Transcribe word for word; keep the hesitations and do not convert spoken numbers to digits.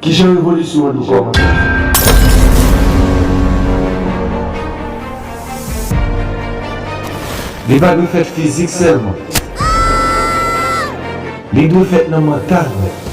Kijan revolisyon an dwe kòmanse? Li pa dwe fèt fizik sèlman. Li dwe fèt nan mantal nou.